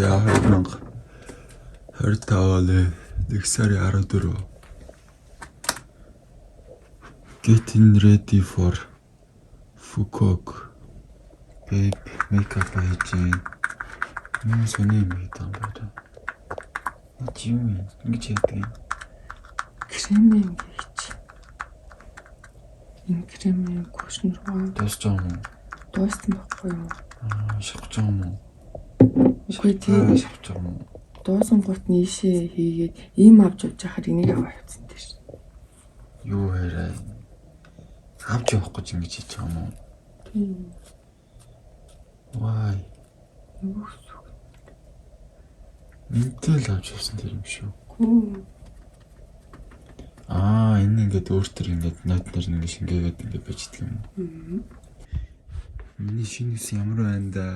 За 2025 оны 1 сарын 14. Getting ready for Phuket. Babe makeup хийж байна. Юм сони юм хийдэг юм байна. Наа чи юм юм? Ингэж яадаг юм. Крем юм гэж. Энэ крем юм кушн руу Дуусч байгаа юм уу? дууссан байхгүй юу? Аа, шавж байгаа юм уу? Үгүй Аа, тийм шавж байгаа юм уу? дуусан гут нь ийшээ хийгээд ийм авч явж байхаар энийг аваа явцсан тэр. Юу яриа? Авч явах гэж ингэж хийж байгаа юм уу? Тийм. Why? Юу гэсэн үг? Минтэл авч явсан тэр юм шүү. Гүү. Аа, энэ ингээд өөр төр ингээд нотнор ингээд шингээгээд ингээд бичдэг юм уу? Миний шинэ ус ямар байна да?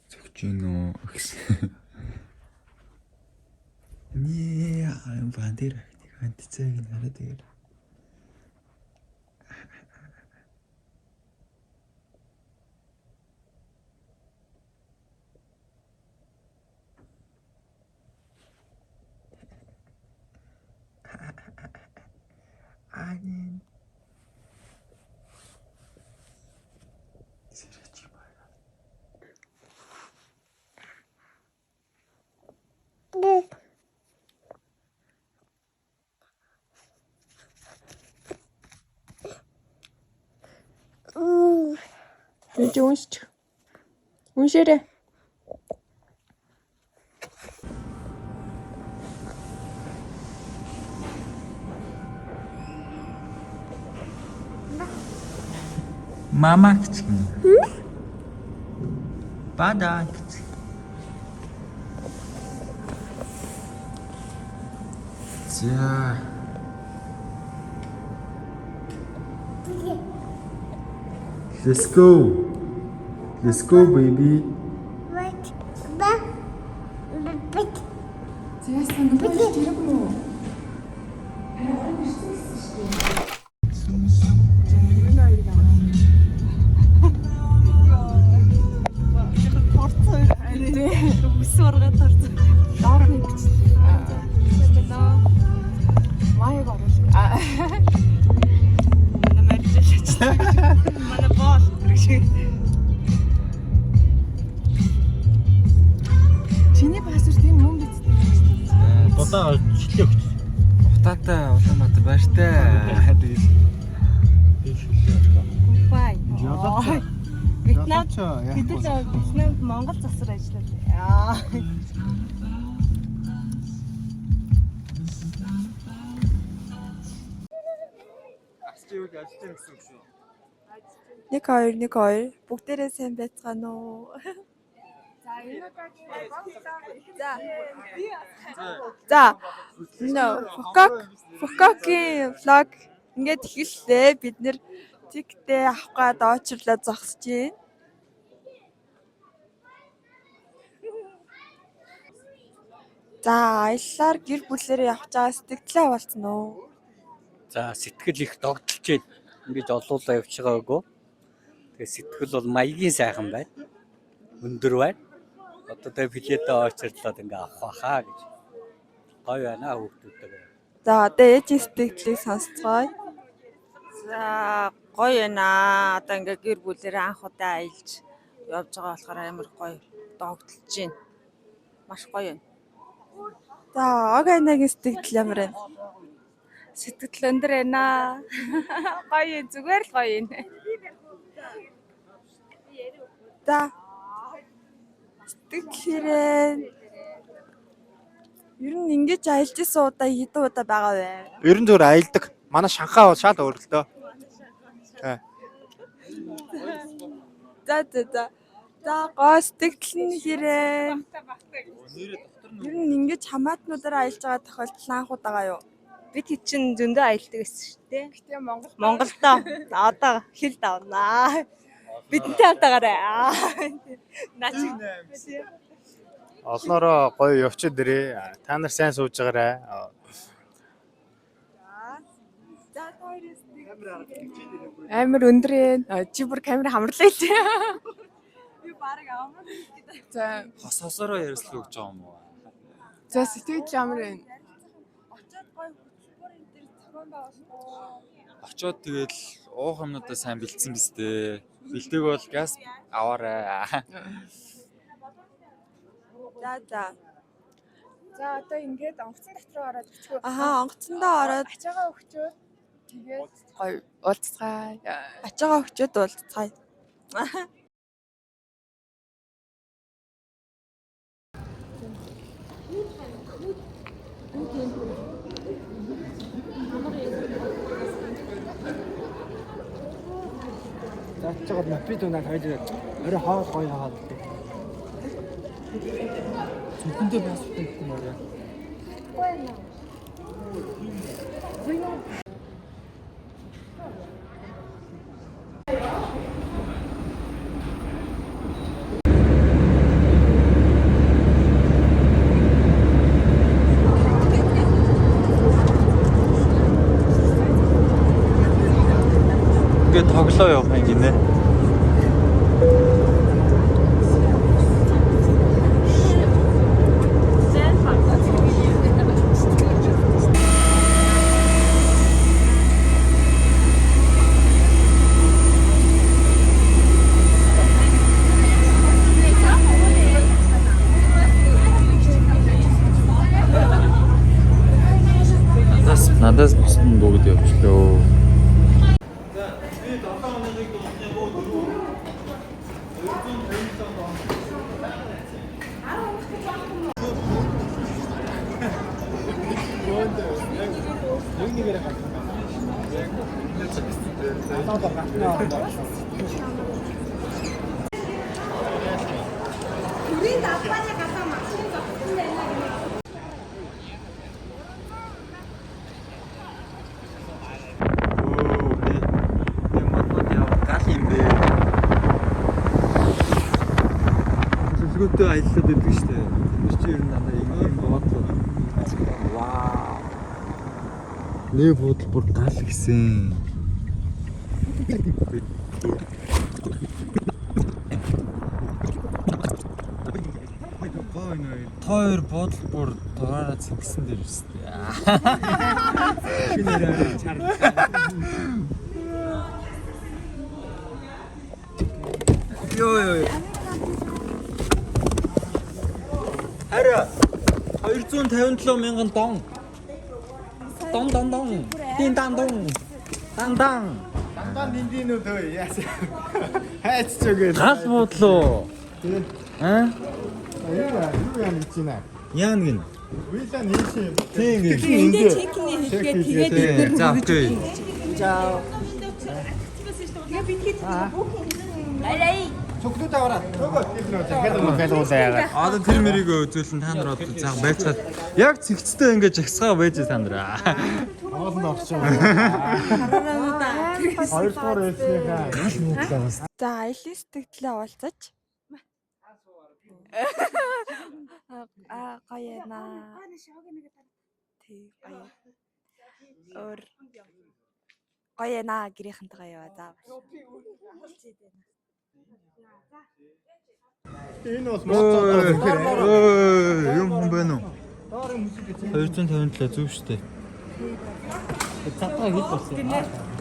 Зөгч гин үү гэсэн. Нээ, ам бандэр нэг антицаг нь хараад игээр. Анин. Сэрэж юм аа. Энд уншчих. Уншээрэй. Мама гэж гинэ. Бада гэж. За. Let's go. Let's go baby. Зяасан нөгөө хэрэг мүү? Чиний пассворд энэ мөн биз дээ. Дудаа шилээ өгч. Утаатай Улаанбаатар баяртай. Би шилээ өгч. Бай. Жолооч. Вьетнам хэдэл Вьетнамд Монгол засар ажиллав. Аа. Нэг хоёр нэг хоёр бүгдээрээ сайн байцгаана уу? За. За. Нөө Фукок Фукокийн влог ингээд эхэллээ. Бид нэр тиктэй авах гад очрлоо зогсож байна. За, аяллаар гэр бүлээрээ явж байгаа сэтгэлээ хаваалцсан уу? За сэтгэл их догдолж байна. Ингэж олуулаа явж байгаагүй. Тэгээ сэтгэл бол маягийн сайхан байна. Өндөр байна. Одоо тэгээ билетээ очирлоод ингээ авах байхаа гэж. Гоё байна хүүхдүүдтэй. За, одоо ээжийн сэтгэлийг сонсцгоё. За гоё байна. Одоо ингээ гэр бүлээрээ анх удаа аялж явж байгаа болохоор амар гоё догдолж байна. Маш гоё байна. За, ог айнагийн сэтгэл ямар байна? Сэтгэл өндөр байна. Гоё юм, зүгээр л гоё юм. За. Сэтгэл хэрэг. Ер нь ингэж аялж исэн удаа хэдэн удаа байгаа вэ? Ер нь зүгээр аялдаг. Манай Шанхай бол шал өөр л дөө. За за за. За гоо сэтгэл нь хэрэг. Ер нь ингэж хамаатнуудаараа аялж байгаа тохиолдол анх удаага юу? Бид хэд чинь зөндөө аялдаг гэсэн шүү дээ. Гэтэ Монгол Монголдоо одоо хил давнаа. Бидэнтэй хамтаагаарай. Аа. Наа чи Олноороо гоё явчих дээрээ. Та нар сайн сууж байгаарай. За та хоёрын сэтгэл Амар өндөр ээ. Чи бүр камер хамарлаа л. Би бараг амар За Хос хосороо ярилцлага өгч байгаа юм уу? за, сэтгэл ямар байна? Очоод гоё хөтөлбөр энэ төр зохион байгуулсан. Очоод тэгэл уух юмнуудаа сайн бэлдсэн биз дээ. Бэлдээг бол газ аваарай. За за. За, одоо ингээд онгоцон дотор руу ороод өчгөө. Аха, онгоцондоо ороод Ачаагаа өгчөөд тэгээд Гоё уулзцгаая. Ачаагаа өгчөөд уулзцгаая. За, чигээр напит унаа тавьж орой хоол гоё хоол. Зүнхэндээ паспорт өгөх юм аа. Ингээд тоглоо явах юм гинэ. Надаас бусд нь бүгд явчлаа. Өө, би моднод яв гал юм бэ. Зөвлөгөөтэй аяллаад байдаг штэ. Тэр чинь ер нь дандаа энгийн буудлууд. Вау. Нэ буудал бүр гал гэсэн. Та хоёр буудал бүр дураараа цэнгсэн дээр штэ. Йоо ёо. Хараа 257 мянган дон. Дон дон дон. Дин дан дон. Дан дан. Дандаа ниндинүү төө яасан. Хайц ч үгүй. Гал буудлоо. Аа? Юу юу яа гэж байна. Яана гин. Вила нийш юм. Тийм гин. Эндээ чекний хэлгээд тэгээд эдгээр нь За, хүргэж окей. Цогтуу таваараа. Нөгөө тэр нөө захиал махиал яагаад. Одоо тэр мэрийг үзүүлэн та нар одоо цаах байцгаад яг цэгцтэй ингэж жагсгаа байж та нар. Хоолнд орчих юм. Хоёрдугаар ээлжнийхээ. Гал буудлаа бас. За, аялын сэтгэлдээ уулзаж. Аа, гоё яана. Тий, гоё. Өөр гоё яана, гэрийнхэнтэйгээ яваа. За. Энэ бол моцоо. Ой, юм хүн байна уу? 257 зөв штэ. Цатгаа хэд болсон юм?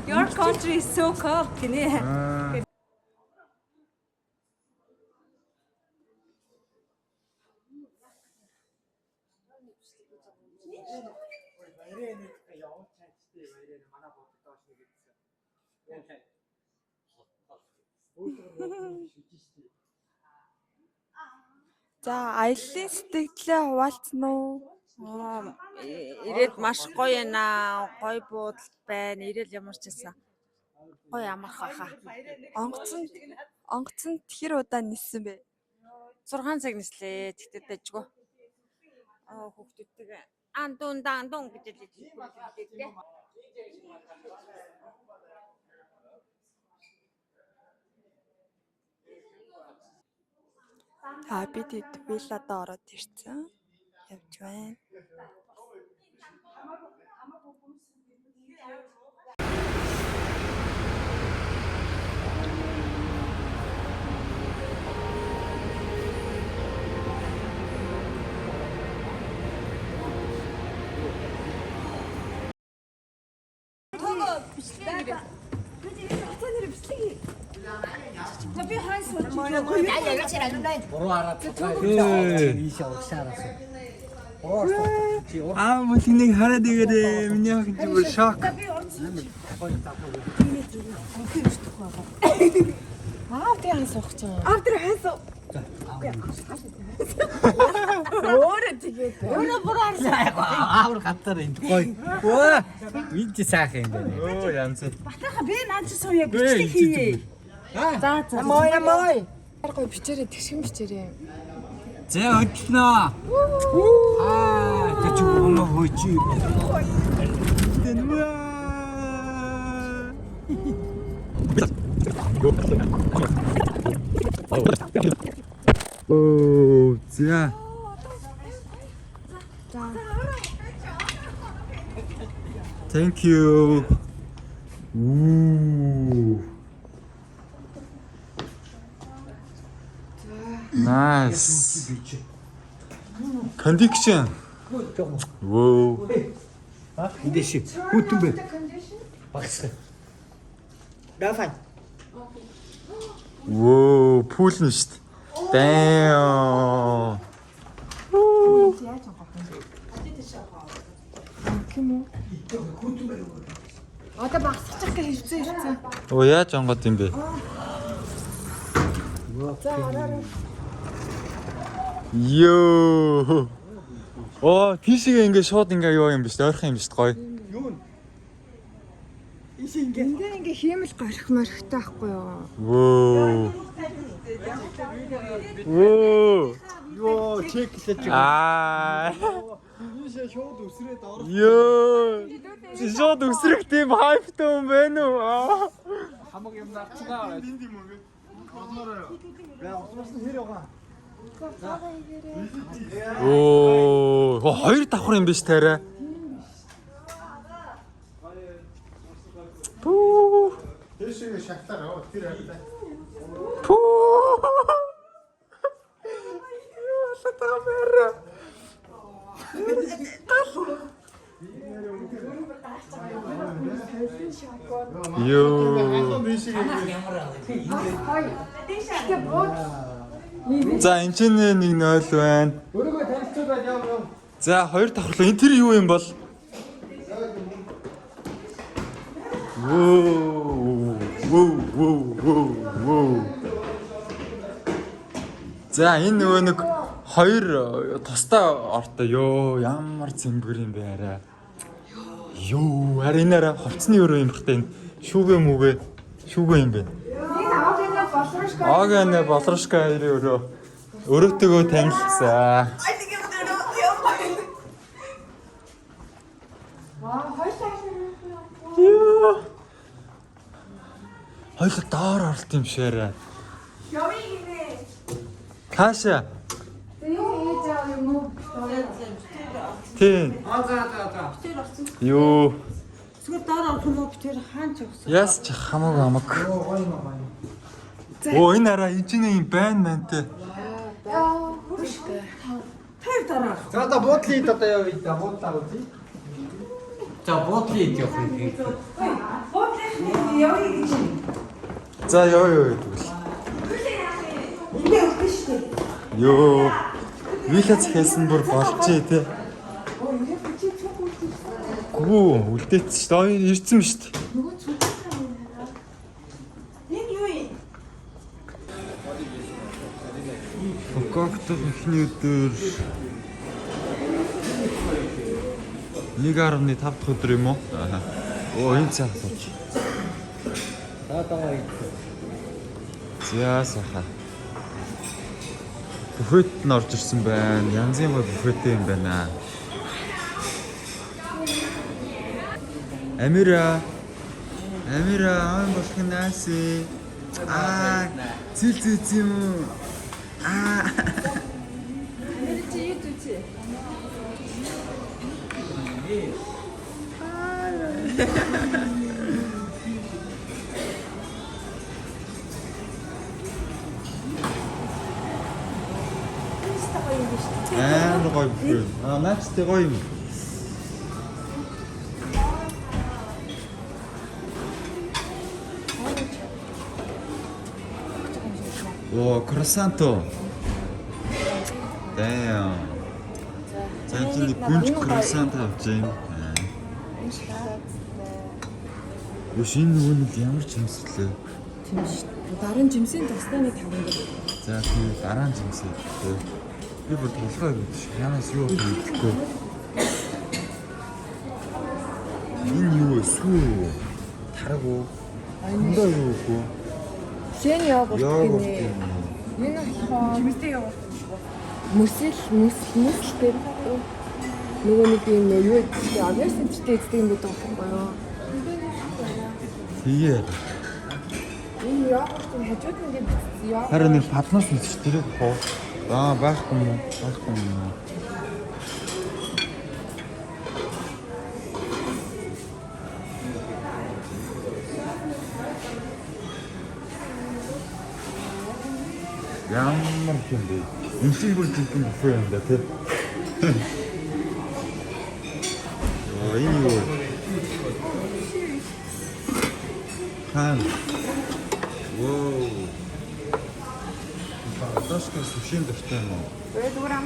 Your country is so cold гинэ. За, аяллаа сэтгэлдээ хуваалцсан уу? Аа, ирээд маш гоё байна. Гоё буудал байна. Ирээл ямар ч байсан. Гоё амарх баха. Онгоцонд хэр удаа ниссэн бэ? 6 цаг нислээ. Тэгтээ дажгүй. Аа, хүүхдүүдтэйгээ ан дун дан дун гэж хэлээ. Тэ. За, бид хэд вилладаа ороод ирсэн. Явж байна. Бичлэг хийгээрэй. Би энэ хацаа нэр бичлэг хий. За би хайн сууж. Буруу хараад ийшээ урагшаараас. Аа бүлнийг хараад игээрээ. Миний охин чи бүр шок. Аав тэг хаа суух чинь. Аав тэр хайн суу. Өөрөө тэгээд. Өөрөө буруу харсан. Аавар гатар энд гоё. Өө энэ чи сайхан юм байна. Өө янз. Батаха би наа чи сууя бичлэг хийе. За за. Мой мой. Гой бичээрэй, тэгшгэн бичээрэй. Зэ хөдлөнө. Аа тэ чи өнөө хөөчи. Оо за. Thank you. Ooh. Nice. Condition. Whoa. Эндээс хүүтэн бэ. Багс. Давай. Whoa, pool нь шүү дээ. Damn. Одоо багсчих гэх хэрцээ хэрцээ. Оо яаж онгод юм бэ? Йоо. Оо, тийшээ ингээ шууд ингээ юу юм биш, ойрхон юм биш гоё. Энд дээр ингээ хиймэл горих морихтой байхгүй юу? Вөө. Вөө. Йоо, чеклэж. Аа. Ийшээ шууд үсрээд орох. Йоо. Чи шууд өсрөх тийм хайптай юм байна уу? Аа. Хамаг юм нарцгаа. Энд юм уу? Олноороо. Бай, олноос нь хэр байгаа. Оо, хоёр давхар юм биш таарай. Пүү. Тийшээ шахтаар аваа. Тэр хавьлаа. Пүү. Юу болоод байгаа юм бэ? Йоо. За энэ ч нэг 0 байна. Өөрийгөө танилцуулаад яв яв. За хоёр давхарлаа. Энэ тэр юу юм бол? Вөө вөө вөө вөө вөө. За энэ нөгөө нэг хоёр тусдаа ортой ёо ямар зэмбэр юм бэ арай. Ёо арай энэ арай хувцсны өрөө юм бахта энэ шүүгээ мүгэ шүүгээ юм бэ. Аагаана болрошка хоёрын өрөө өрөөтэйгөө танилцсан. Йоо. Хоёул доор оролт юм шээрэ. Явъя гинэ. Каша. Юу хийж байгаа юм уу? Тийм. Аа за за за. Йоо. Эсвэл доор орох юм уу? Би тэр хаан ч өгсөн. Яс ч хамаг амаг. Оо энэ арай энэ чинь юм байна мантай. Тэр доор орох. За за буудлын ид одоо явъя да. Буудлаа үзье. За буудлын ид явах юм. Буудлын явъя гэж. За ёо ёо тэгвэл. Ингээ өгдөн шүү дээ. Йоо. Вилла захиалсан бүр болчээ те. Гүү үлдээц шүү дээ. Аа, Ирсэн шүү дээ. Энэ юу юм? Фукокт эхний өдөр 1.5 дахь өдөр юм уу? Аа. Оо энэ цаг сууч. За даа ид. За сайхан. Буфет нь орж ирсэн байна. Янзын гой буфеттэй юм байна. Амира. Амира аан болох нь нааши. Аа, зэл зэл зэм үү? Аа. Амар гоё буфет. Аа, наач тэ гоё юм. Оо, круассанто. Damn. За энэ чинь нэг гүнж круассан авч байна. Энэ шоколадтай. Өш энэ нөгөө нэг ямар жимслээ. Тийм шүү. Дараа нь жимсийн тусдаа нэг таван дээр. За тий дараа нь жимсээ. Би бүр толгой өгдөө ш. Янаас юу авах мэдэхгүй. Энэ юу вэ? Сүү үү? Тараг уу? Хөндөө юу үгүй? Плен йогурт Йогурт гинэ. юм уу? Энэ болохоор жимстэй йогурт. Мөсөл мөсөл мөсөлтэй нөгөө нэг юм юу гэдэг авиас центртэй эздэг юм гэдэг байхгүй юу? Тэгээ. Энэ йогурт нь хажууд нь ингэ бичсэн йогурт. Харин нэг паднаас үсч тэрэг хоо. Аа байхгүй юм уу? Байхгүй юм уу? Ямар юм бэ? Энэ чинь бүр жинхэнэ буфе юм да тий. Аа энэ юу вэ? Хан. Воу. Баташка сушийн дуртай юм уу? Зүгээр ам.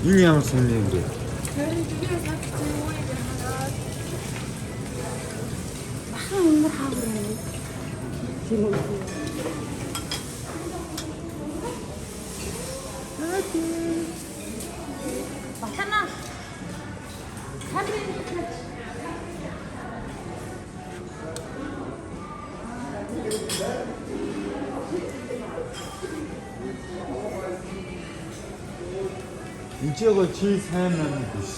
Энэ ямар сонир юм бэ? Харин зүгээр сагч юу юм хараад Бахан өндөр хаавар юм. Тийм үү. Батана. Камерын татаж. Энд чи яг чиз хайм юм биш.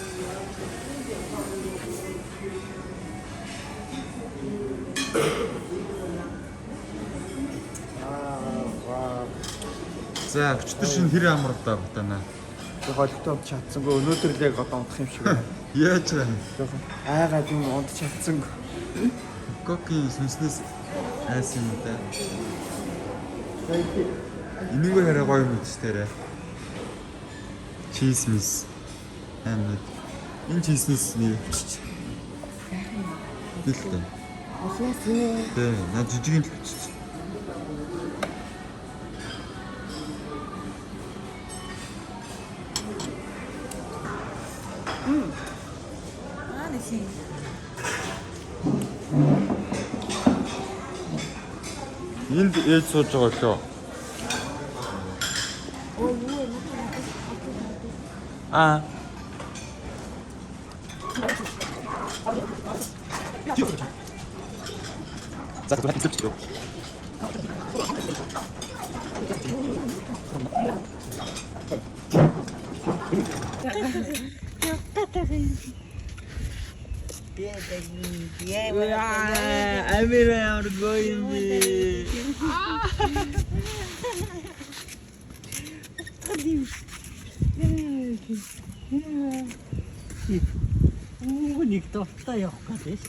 За, өчтөр шинэ хэр амар удаа батана. Би холигтой унт чадсангүй. Өнөөдөр л яг одоо унтах юм шиг байна. Яаж байгаа юм? Жохон айгаад юм унт чадсангүй. Кокийн сүнснээс айсан юм да. Энэгээр хараа гоё юм ч тэрэ. Чиз мис. Амар. Энэ чизнес нэр авчиж. Дэлтэй. Олноос энэ Тэ, наа жижигэн л авчиж. Аа нэг юм. Энд ээж сууж байгаа лөө. Аа. За түлхэж. Амир ямар гоё юм бэ? Үгүй нэг дуртай явах гэдэг.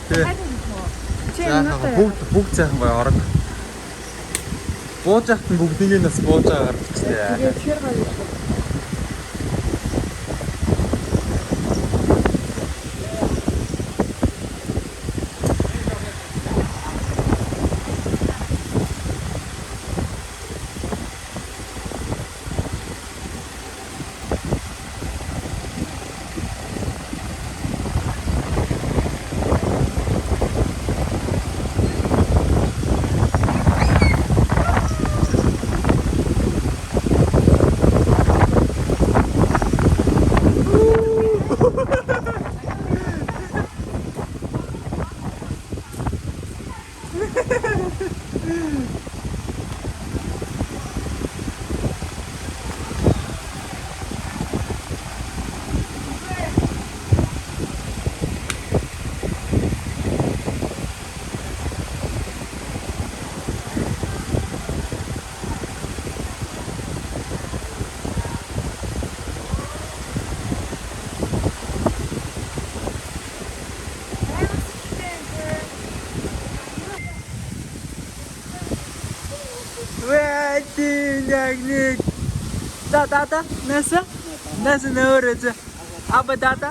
Тэ. За бүгд бүгд сайхан гоё орог. Бууж яхад нь бүгднийг нь бас бууж байгаа гарчихсан. тэгээд тэр гоё. Энэ яг. За дата наса. Наса нөрөж. Аба дата.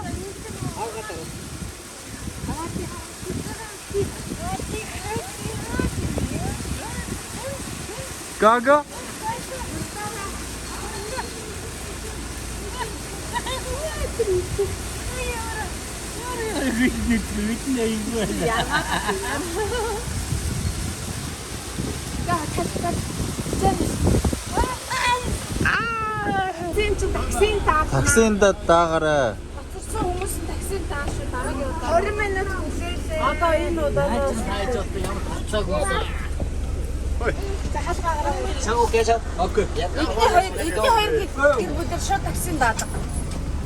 Гага. Тийм чи таксийн даа. Таксинд даагаарай. Хоцорсон хүмүүс нь таксийн даа шүү дараагийн удаа. 20 минут хүлээлээ. Одоо энэ удаа Эдний хоёр гэр бүлээр шууд таксийн даадаг.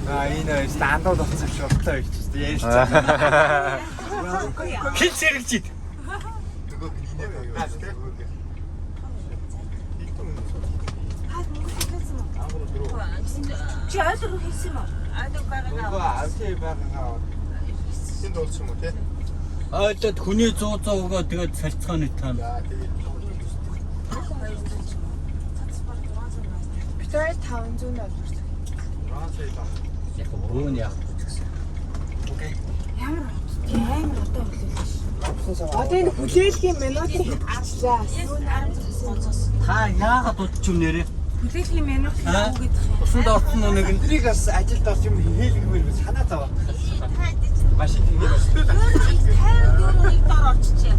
Аа, энэ стандууд болсон юм шиг уртаа ирчихсэн. Ярьж. Хил сэргэлж ид. Чи ойл руу хийсэн юм уу? Нөгөө авти байгаагаа. Тэнд болсон юм уу те? Ойлоод хүний 100 100 өгөө тэгээд салцгааны тань. За, тэгээд Бид хоёр 500 доллар. 6 сая лаа. Яг бөөн яах вэ гэсэн. Ямар амар одоо хүлээлээ шүү. Одоо энэ хүлээлгийн минутыг хэтгчлээ. Та яагаад удаж юм нэрээ? Хүлээлгийн минут Аа? юу гэдэг юм? Усанд орсон уу нэг нь? Эдрийг бас ажилд орч юм хийлгэмээр би санаа зовоо. Машин тэгээд 54-ийг дор орчижээ.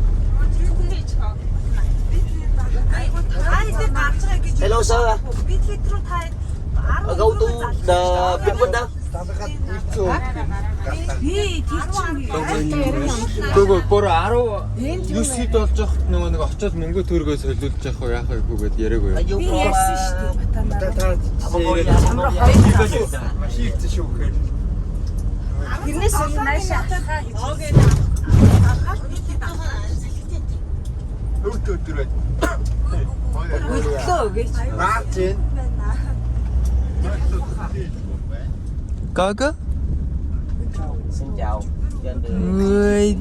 Та хэдээр гарч байгаа гэж. Hello sir. Бид хэд рүү та 10 Go to the Bitcoin đó. далгаад ирцэн галаа. Би тэр чинь Гүг бүр 19 хэд болж явахт нөгөө нэг очиод мөнгө төргөө солиулж явах уу яах вэ гэгээд яриаг уу. You би ярьсан шүү дээ Та батанаа. та машин ирсэн шүү гэхээр. Тэрнээс өмнө наашаа алхаа гэж. Өвдө өдөр байд. Хөдлөө гэж. Наач энэ. Гага. Xin chào. Trên đường.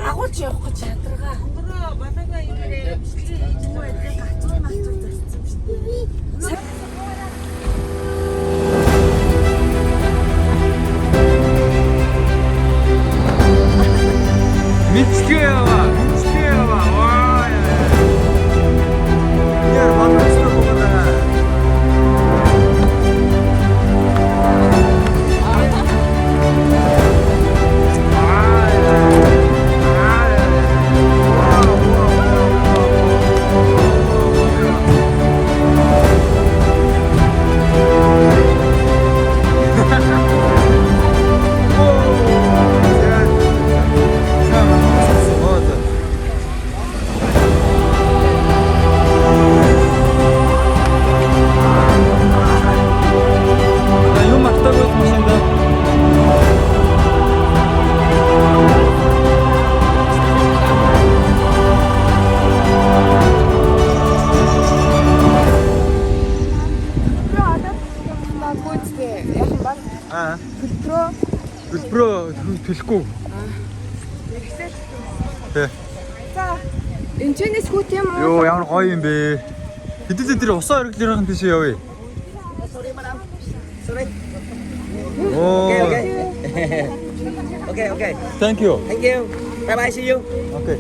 Агуулж явах гэж ядаргаа. Өнгөрөө балаагаа ирээ. Бичлэгээ хийж муу байлаа гацуу мацуу зассан шүү дээ. Мэдчгээ яваа. Мэдчгээ яваа. Ваа. Яар манай өсрөө богоо. Юм мартаагүй машинд. Төлбөрөө одоо магадгүй зү. Яг юм бол Аа. төлбөрөө Төлбөрөө төлөхгүй. Тэ. За энэчнээс хүүт юм уу? Йоо ямар гоё юм бэ. Хэдүүлээ тэр усан оргилын тийш явъя. Sorry. Оо. Okay okay. Okay okay. Thank you. Thank you. Bye bye see you. Okay.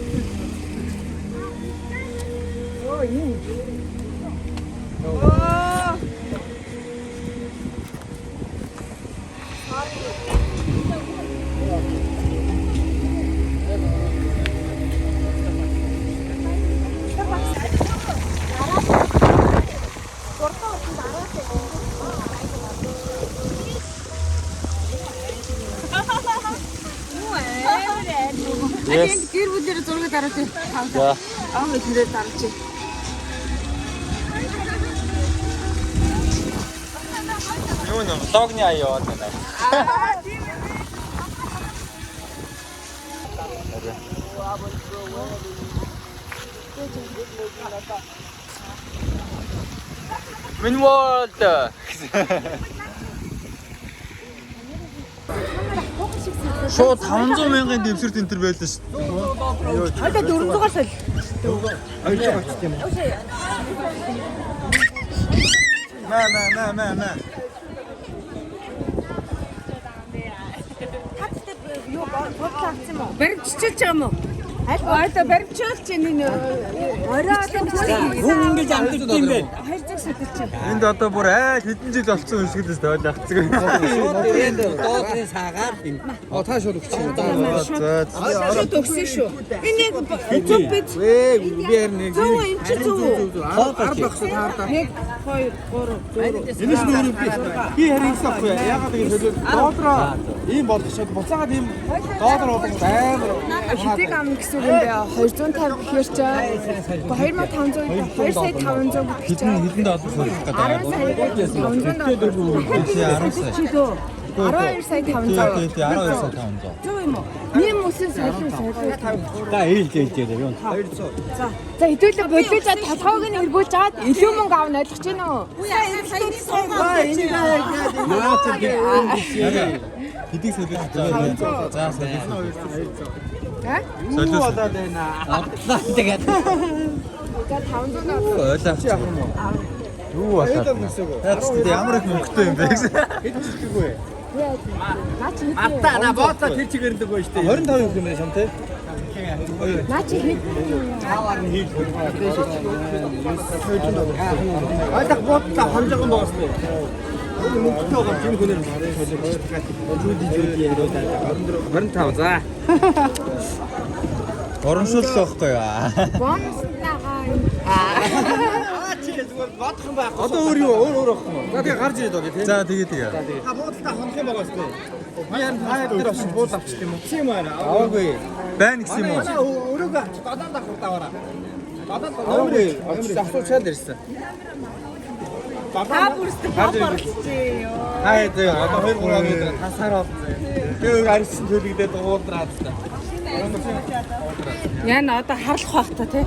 Yes. Гэр бүлээр зураг дараач. За. Аа тэрээр дараач. Юу нэ влогны аяа яваад байна. Min World. Шууд 500 мянган дэвсгэрт энэ төр байлаа шүү дээ. Одоо 400-аар соль. 200 очт юм уу? Мэ мэ мэ мэ мэ. Юу бодлоо авсан юм уу? Баримтчилж байгаа юм уу? Аль Одоо баримтчилж энэ орой олон Хүн ингэж амьддаг юм бэ? 200 сэтэлч юм. Энд одоо бүр айл хэдэн жил болцсон юм шиг л дээ ойлгцэг. Шууд ирээд доодрын саагаар энэ. Оо та шууд өгчих юм. За за. Шууд өгсөн шүү. Энэ яг зөв биз? Вэ би харин нэг Зөв үү? Энэ чи зөв үү? 10 багш таарда. 1 2 3 4 Энэс нь өөрөө би харин ингэсэн аахгүй. Ягаад гэж хэлвэл доллараа ийм болгочоод буцаагаад ийм доллар болгох амар. Хэдийг амна гэсэн үг юм бэ? 250 гэхээр чи 2500 2 сая 500 гэдэг чи Хэдэн хэдэн доллар солих гэдэг. 10 сая 500 доллар. 10 сая. 12 сая 500. Тий, тий, 12 сая 500. Зөв юм уу? Нэм үсэн солио солио 5. За ээлж ээлж юм. За хэдүүлээ бодлоо за толгойг нь эргүүлж аваад илүү мөнгө авна ойлгож байна уу? Наа чи Хэдийг солих гэж байгаа. За солих. Юу болоод байна? авлаа тэгээд. За 500 доллар. Ойлаач. Юу болоод байна? Тэгээд ямар их мөнгөтэй юм бэ гэсэн. Хэд жилтгүй вэ? Наа чи хэд? Ата на бооцоо тэр чигээр нь дэггүй шүү дээ. 25 юм байна шам тий. Наа чи хэд? Ойлах буудлаа хонжоогон байгаас тээ. Мөнгөтэй байгаа юм хүнээр жүди жүди яриад 25 за. Урамшууллаа байхгүй юу? Бонус нагаа юм. Аа чи зүгээр бодох юм байхгүй. Одоо өөр юу өөр өөр байхгүй юм. За тэгээ гарч ирээд байгаа тий. За тэгээ тэгээ. Та буудалтай хонох юм байгаас тээ. Би харин та дээр очиж буудал авчих юм уу? Тийм аа. Аваагүй. Байна гэсэн юм уу? Манай өрөөгөө авчих. Додон давхар даваараа. Додон номер очиж асуучаад ирсэн. Та бүрстэ бом орлцээ ёо. Хаа зөө одоо 2 3 өдөр тасаар болсон. Тэгээ арьсан төлөгдөөд уудраад та. Яна одоо харлах байх та тий.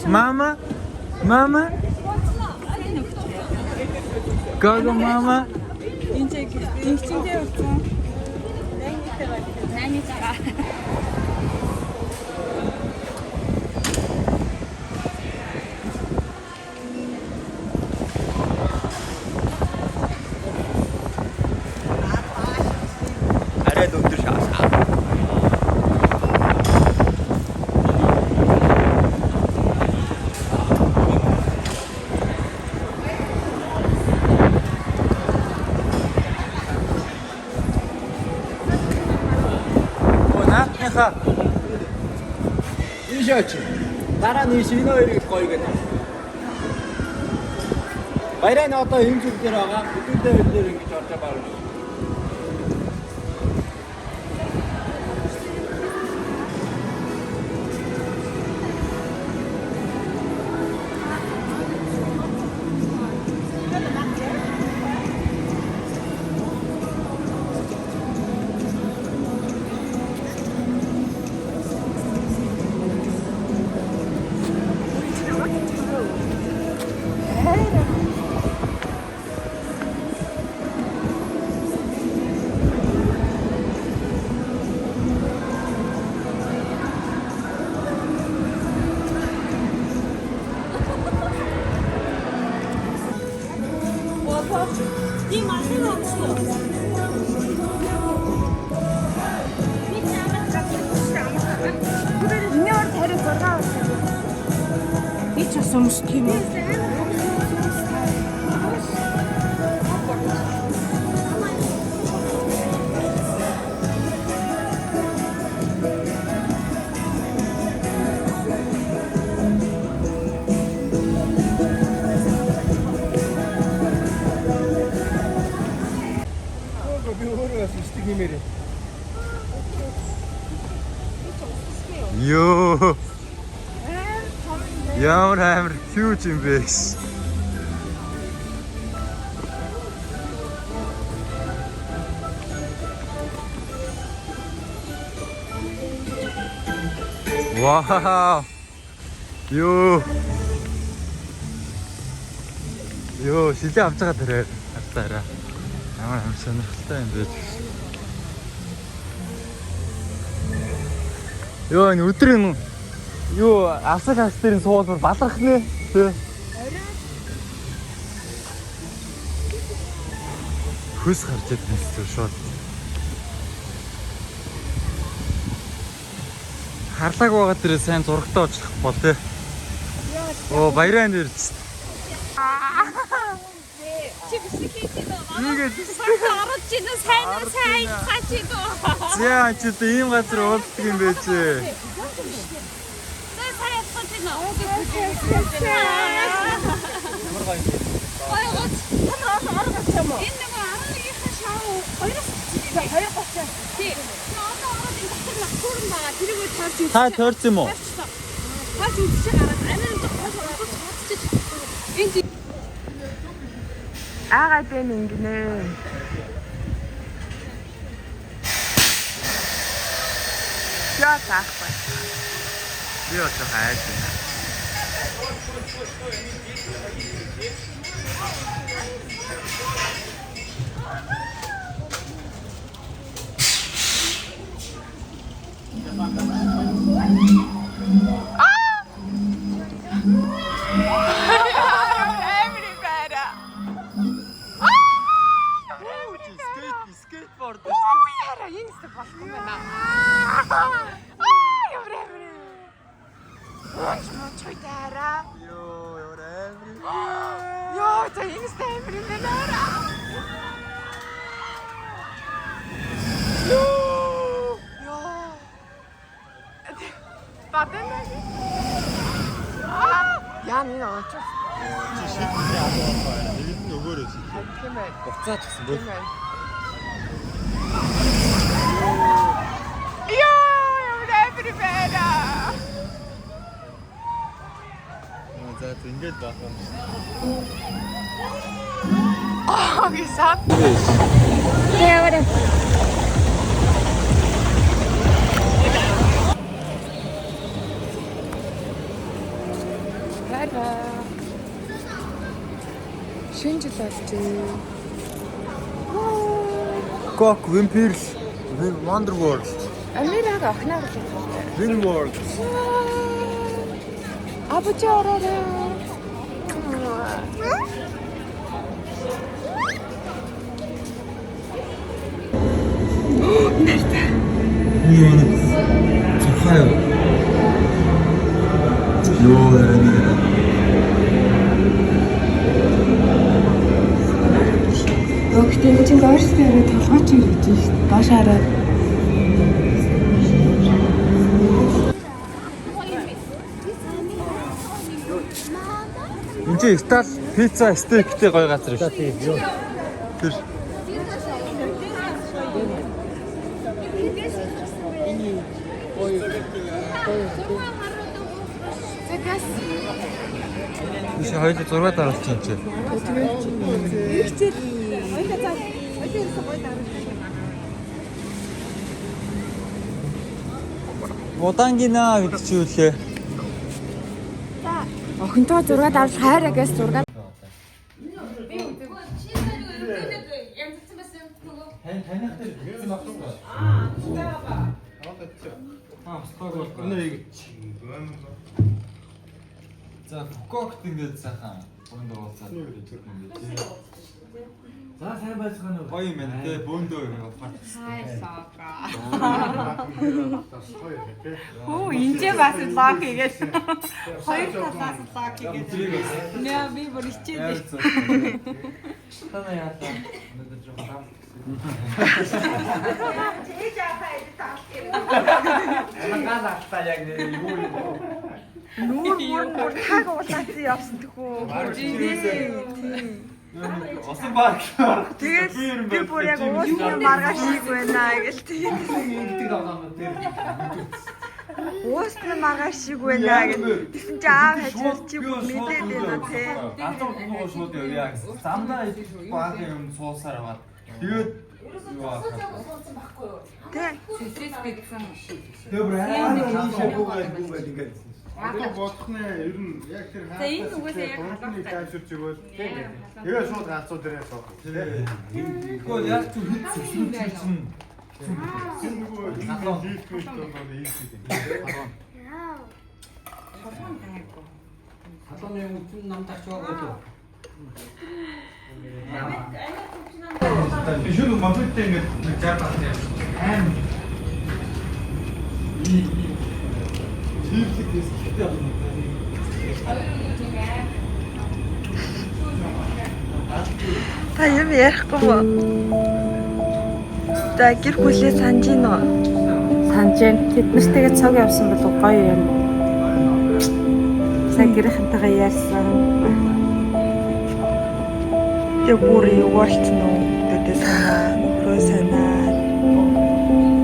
Мама. Мама. Гага мама. Энэ чиг дэнчиндээ болсон. Арай л өндөр шаашаа. Оо наатныхаа Ийшээ очив. Дараа нь ийш энэ хоёрыг гоё гэдэг. Баяраа нь одоо энэ зүг дээр байгаа. Бүдүүлдэ бид нэр ингэж орж байгаа. Миний урд харин 6 болсон. Би ч бас өмсдөг юм уу? Би өөрөө бас өсдөг нэмээрээ. Йоо. Ямар амар huge юм бэ гэсэн. Вау. Йоо. Йоо, шилээ авч байгаа тэрээр хартаараа. Ямар амар сонирхолтой юм бэ. Йоо, энэ өдрийн юу алсаг хагас дээр нь суулбар баларх нэ. Тэ. Хөөс гарч ирсэн зү шууд. Харлааг байгаа дээрээ сайн зурагтаа очлох бол тэ. Оо, баяраа энэ ирсэн. Чи бичлэг хийж байна. Ийгээд Оруулж ийн сайн уу сайн цаач ийн үү. За чи одоо ийм газар уулздаг юм бэ чи. За сайн ятгах чинь үү. Ямар гоё. Гоё гоё. Та нар орох юм уу? Энэ нөгөө 11-ийн шоу 2-оос 2:30. Тий. Одоо ороод энэ дотор натурн байгаа. Тэрийг тойрч үзчих. Та тойрсон юм уу? Тойрч үзчих гараад амир юм хойш орох цоцчих. Энэ Аагаа дэн ингэнэ. Яа таахгүй. Би одоо хайж байна. Everybody. Скейт, скейтборд. Яра энэ зүг болохгүй юм байна. Аа ямар амар. Ууч мууч дара. Йоо, ямар амар. Йоо за энэ зүг амар юм байна. Йоо. Йоо. Бадан. Аа яа нэг ууч. Чи шийдвэр авах байна. Тэгээд нь өгөөрэй шийдвэр. Тийм ээ. Буцаач гэсэн бөө. Тийм ээ. Йоо ямар амар юм байна. За за ингэж байх юм. Аа гисап. Бай. Шинэ жил болж. Кок Vampire Wonder World. Амираг охиноор л хэлдэг. Win World. Абучи ороорой. Юу нэг цурхаа юу? Йоо, яа. Йоо гэтээ энэ чинь доош дээр толгой чи ирж шít. Доош хараад. Энд чинь Итали пицца, стейктэй гоё газар шүү. Тийм юу. Тэр Биш хоёул зураг даруулчих юм чи. Мудангина гэдэг чи юу лээ? Охинтойгоо зураг авч хайраагаас зураг Тань таних дээр би багсан ба. Аа, стог бол. За, Фукокт ингээд сайхан бөөндөө уулзаад юм бэ. За сайн байцгаана уу? Гоё юм байна те, бөөндөө явахаар. Хөө энэ бас лог хийгээл. Хоёр талаас лог хийгээл. Нэ би бүр хичээд. Танаа яалаа. Өнөөдөр жоохон лам гэсэн. Гал алтаа яг нэр юу юм бэ? нүүр мөр мөр таг уулаацсан явсан тэхүү. Тийм. Осон баг. Тэгээд би бүр яг уулын маргааш шиг байна гэл тэгээд Ингэдэг давнаа дээр. уусны маргааш шиг байна гэл тэгсэн чи аав хажууд чи бүр мэдээд байна те. Ганцхан руу шууд явъя гэсэн. Замдаа баг юм суусаар аваад. Тэгээд юу аах. Тэ. Тэгээ бүр амар шивгүүгээд гүгээд ингээд. Одоо бодох нэ ер нь яг тэр За, энэ угаасаа яг халуун тайвширч өгөөл тийм. Тэгээ шууд галзуу дээрээ суух. Тэгэхгүй яг ч хэд зөвшөөрч чинь Тэр нөгөө лифт мэлт бол ийшээ юм. Толгойн гайгүй. Халуун юм үтэн нам тарч байгаа гэдэг. Би шүр мопедтэй ингээд 60 70 яа. Аим. Чиплэг хэсэгтэй байна. Та юм ярихгүй мó? За гэр бүлээ санаж гин үү? Санаж байна. Тэд нартэйгээ цуг явсан бол гоё юм. Сайн гэрийнхэнтэйгээ ярьсан. Тэгээ бүр явуулсан уу? Хүмүүсээ санаа, нөхрөө санаа.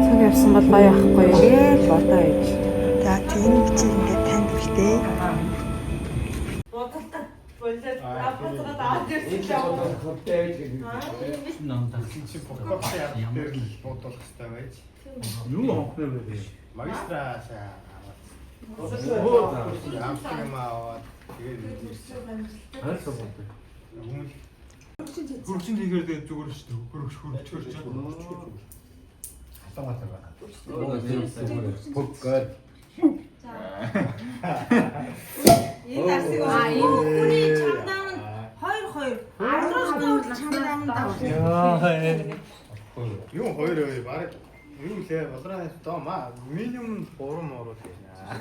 Цуг явсан бол гоё байхгүй юу гэж бодоо ээж. За тийм бичиг ингээд танд үлдээ. Болоод авахцгаад аваад ирсэн. Нам тарч. Чи кофе дээр л буудуулах хэрэгтэй байж. Юу авах вэ бэ? Магистра сайн аваад. Амт юм аваад тэгээд ирсэн. Хайр бод. Хүмүүс Хөргөчн хийхээр тэгээд зүгээр шүү дээ. Хөргөч хөргөчөр чинь. халуун газар байна. Бүгд. Энэ дарсыг аа энэ хүний чамдаа нь 2 2 10 хүртэл чамдаа нь давж. Юу хоёр ой баг юу лээ болроо доо маа минимум 3 моруу л байна.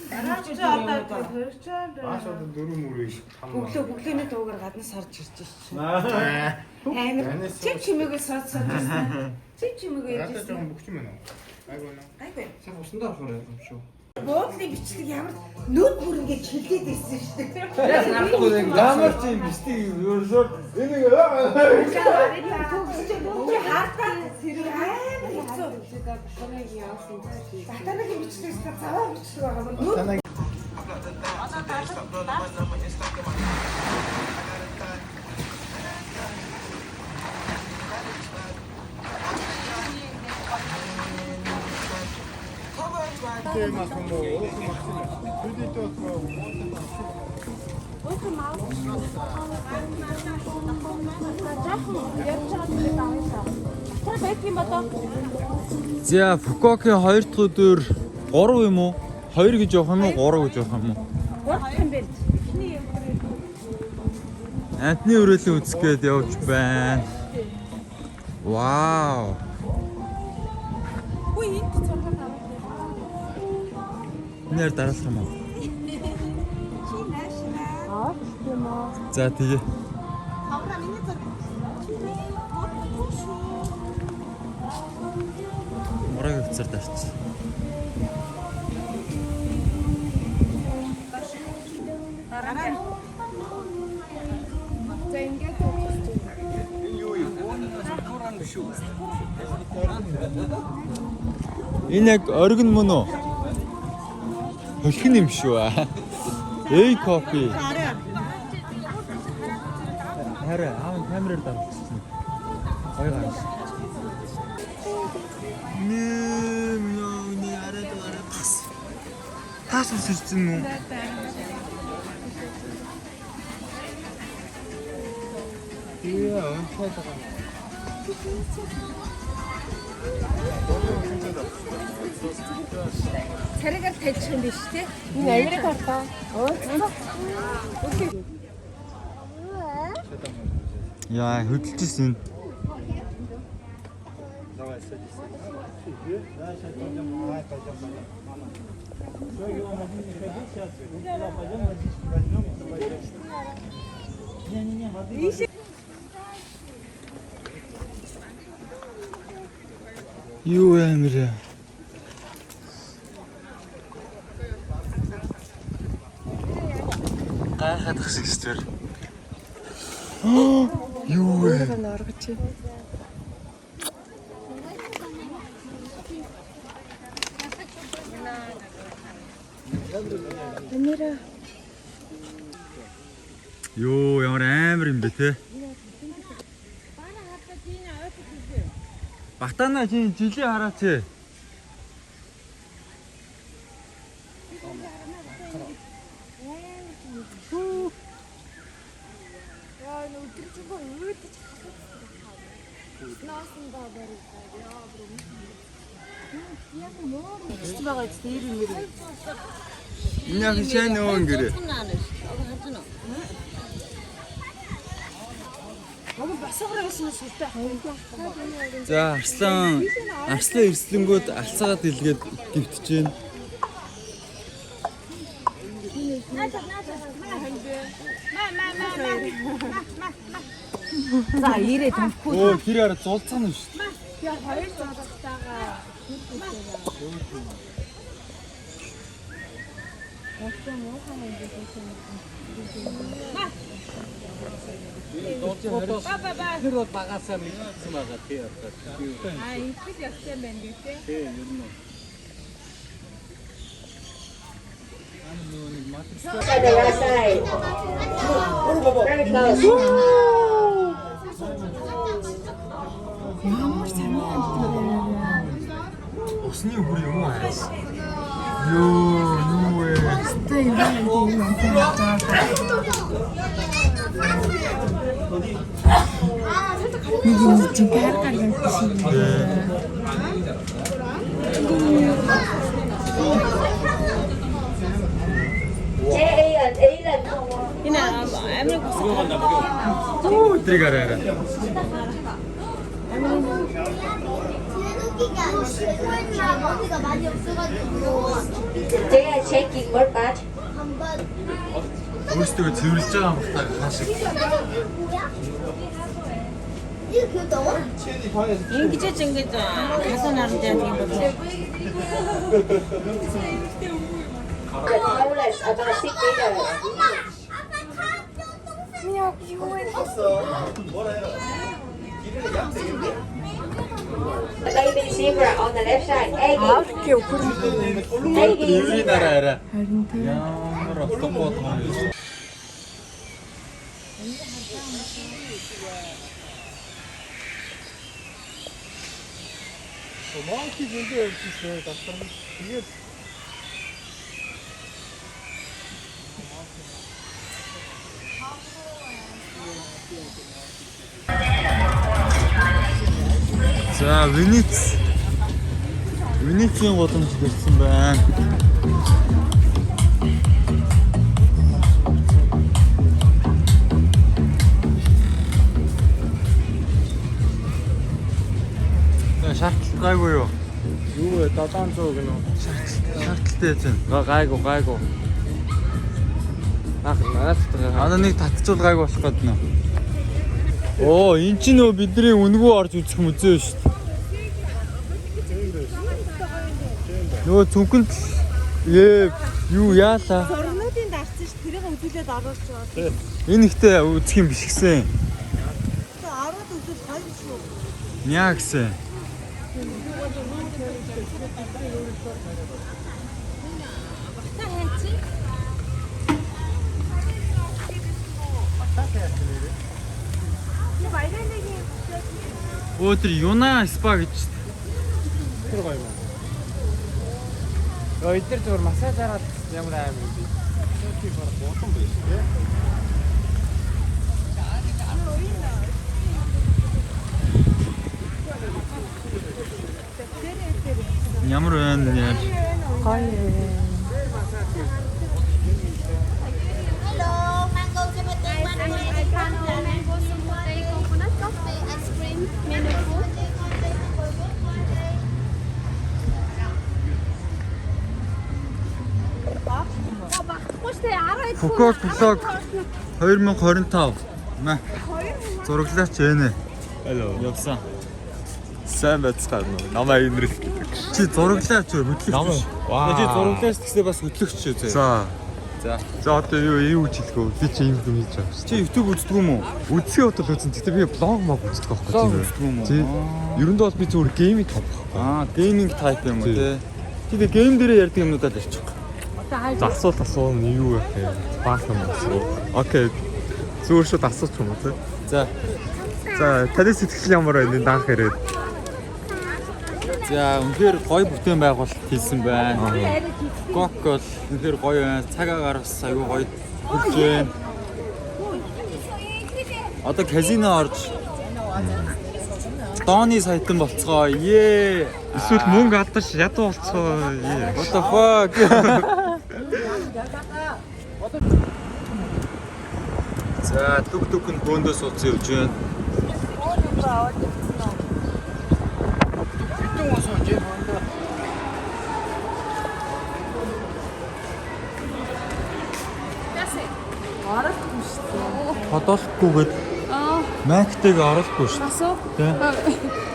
Дараа чи одоо төрчөө. Маш одоо 4 мөр биш. Өглөө өглөөний дуугаар гадна сарж ирж шээ. Амар чим чимээгээ сод сод ирсэн. Чим чимээгээ Надад ирсэн. жоохон бөхч юм байна уу? Айгүй нөө. Гайгүй. Сайн усандаа орохоор юм шүү. Буудлын бичлэг ямар нүд бүр ингэж хилээд ирсэн шүү дээ. Ямар ч юм бистий ерөөсөө энийг Чи хартаа тэр амар хэцүү. Батанагийн бичлэгээс заваа бичлэг байгаа юм. Нүд Тийм ах юм уу? Уух юм ах юм. Төдийд бол Тэр байдаг юм болоо. За Фукуокийн 2 дахь өдөр 3 юм уу? 2 гэж явах юм уу? 3 гэж явах юм уу? 3 дахь юм байна. Антны өрөөлөн үзэх гээд явж байна. Вау. Үгүй энд зураг аваад. Нэр дараалах юм уу? За тэгээ. Мураг хөвцөр дарч. За ингээд үзэж байна. Энэ юу юм? Сакуран биш үү? Энэ яг оргин мөн үү? Хөлхин юм шүү. Эй кофе. Хараа аав камераар даруулчихсан. Гоё гарсан. Нэм ёо нэ арай арай тас. Тас үсэрсэн үү? Яа, уншаад байгаа. Царайгаар тайлчих юм биш те. Энэ Америк ордоо. Яа, хөдөлжсэн. Юу амир яа. Гайхаад их шиг зүр. Юу вэ? Өөрөөр нь оргож байна. Амира. Йоо, ямар амар юм бэ те. Батана чи жилийн хараач. Энэ яг шайн нөгөө ингэрээ. За арслан эрслэнгүүд алцаагаад илгээд гівтэж байна. За ирээ томхгүй. Өө тэр арай зулцсан юм шүү дээ. Тэгээ хоёр зулцтайгаа. Тэр бол багасаа мэдсэн байгаа тий одоо. Аа ингэх ёстой юм байна гэх тээ. Тий ер нь. Усны үр юм уу хаас? Йоо, юу вэ? Нэг юм чинь гар гар юм шиг. Энэ амир Оо, тэрийг арай арай. 머리가 많이 없어가지고 제가 checking more part. 한번 Өөрсдөө цэвэрлж байгаа юм байна хаашиг. 뭐야? 이거 그거 넣어? Ингэж ингэж хасан наранд яадаг юм бол. The tallest about 6 meters. 엄마! 아빠 차 Яг юу вэ? The baby zebra on the left side. Aggie. Африкийн үхэр Aggie. Еврей нараа арай. харин тийм. Ямар утгагүй юм бэ? Монки зөндөө явж ирсэн дотор нь. Тэгээд За, Венец. Венецийн гудамж ирсэн байна. За, шаардлага гайгүй юу? юу вэ? 700 гэнэ үү? Шаардлагатай яаж байна? Гайгүй гайгүй. Ах наацтайгаа. Одоо нэг татчвал гайгүй болох гээд нэ. Оо, эн чинь нөө бидний үнгүү орж үзэх музей шүү дээ. Нөгөө цүнхэнд ээ юу яалаа? зургнуудын дарсан ш тэрийг үзүүлээд оруулж байгаа. Энэ ихтэй үзэх юм биш гисэн. Ороод үзвэл гоё юм шүү. Няа гисэн. Багтаа хайцсан. Өө тэр Юна спа гэж шүү дээ. Тэр гоё юм. Йоо, эдгээр зүгээр массаж хараад ямар аим юм бэ? Тэр баг бодон байж тээ. Ямар байна яа. Гоё. Hello, mango smoothie, mango mango smoothie, coconut coffee, ice cream, menu food. Багтахгүй штэ 12 Фукок блог 2025. Мә. Зураглаач энэ. Hello. Явсан. Сайн байцгаана уу? Намайг Инрэл гэдэг. Чи зураглаач юу хөтлөгч биш. Вау. Чи зураглаач гэсээ бас хөтлөгч шүү зөө. За. За. За одоо юу гэж хэлэх вэ? Би чи юм юм хийж байгаа шүү. Чи YouTube үздэг юм уу? Үзсэн бодол үзэн. Гэтэ би блог мог үздэг байхгүй Блог тийм. үздэг юм уу? Тий. Ерөндөө бол би зүгээр gaming type байхгүй. Аа, gaming type юм уу Тий. те. Чи тэгээ game дээрээ ярьдаг юмнуудаа л ярьчих. За асуулт асуун юу вэ? Баах юм асуу. Okay. Зүгээр шууд асууч юм уу те? За. За таны сэтгэл ямар байна энэ данх ирээд? За, үнэхээр гоё бүтээн байгуулалт хийсэн байна. Гок бол үнэхээр гоё байна. Цаг агаар бас аюу гоё хөлж байна. Одоо казино орж Дооны саятан болцгоо. Ее. Эсвэл мөнгө алдаж ядуу болцгоо. What the fuck? За, түк түк нь бөөндөө суудсан явж байна. Хэдэн хүн сууж байна бөөндөө? Орохгүй шүү дээ. Подолкгүйгээд Аа, Мактэйг орохгүй шүү. асуу. Тэ.